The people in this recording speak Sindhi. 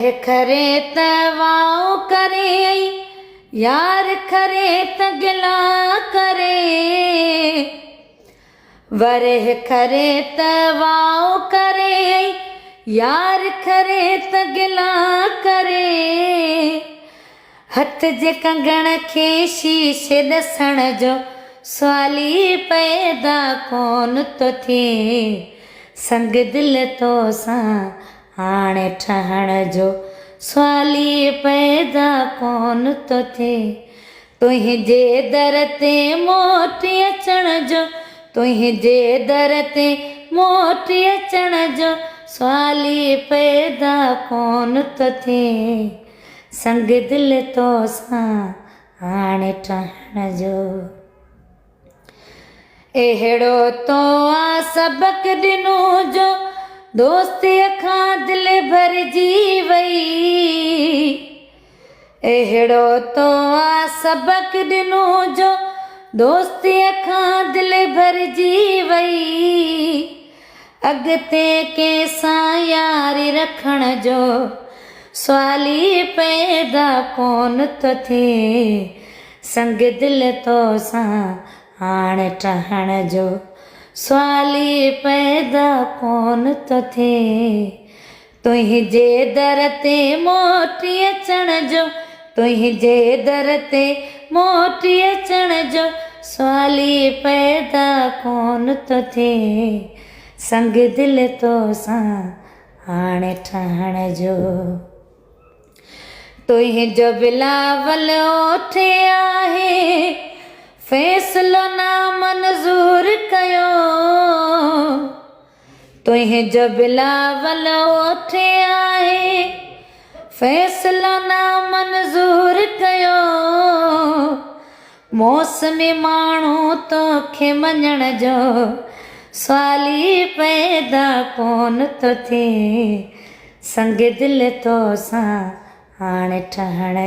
کري ته واء ڪري ۽ يار کري ته گلا ڪري. ورهه کري ته واء ڪري ۽ يار کري ته گلا ڪري. هٿ جي ڪنگڻ کي شيشي ڏسڻ جو سوال ئي پيدا ڪونه ٿو ٿئي. سنگدل توسان هاڻي ٺهڻ جو سوال ئي پيدا ڪونه ٿو ٿئي. تنهنجي در تي موٽي اچڻ جو، تنهنجي در تي موٽي اچڻ جو سوال ئي پيدا ڪونه ٿو ٿئي. سنگدل توسان هاڻي ٺهڻ جو. اهڙو تو آ سبق ڏنو جو دوستيء کان دل ڀرجي وئي. اهڙو تو آ سبق ڏنو جو دوستيء کان دل ڀرجي وئي. اڳتي ڪنهن سان ياري رکڻ جو سوال ئي پيدا ڪونه ٿو ٿئي. سنگ دل توسان هاڻ ٺهڻ جو سوال ئي پيدا ڪونه ٿو ٿئي. تنهنجي در تي موٽي اچڻ جو، تنهنجي در تي موٽي اچڻ جو سوال ئي پيدا ڪونه ٿو ٿئي. سنگ دل توسان هاڻي ٺهڻ جو. تنهنجو بلاول اوٺي آهي فيصلو نامنظور ڪيو. تنهنجو بلاول اوٺي آهي فيصلو نامنظور ڪيو. موسمي ماڻهو توکي مڃڻ جو سوال ئي پيدا ڪونه ٿو ٿئي. سنگ دل توسان هاڻي ٺهڻ.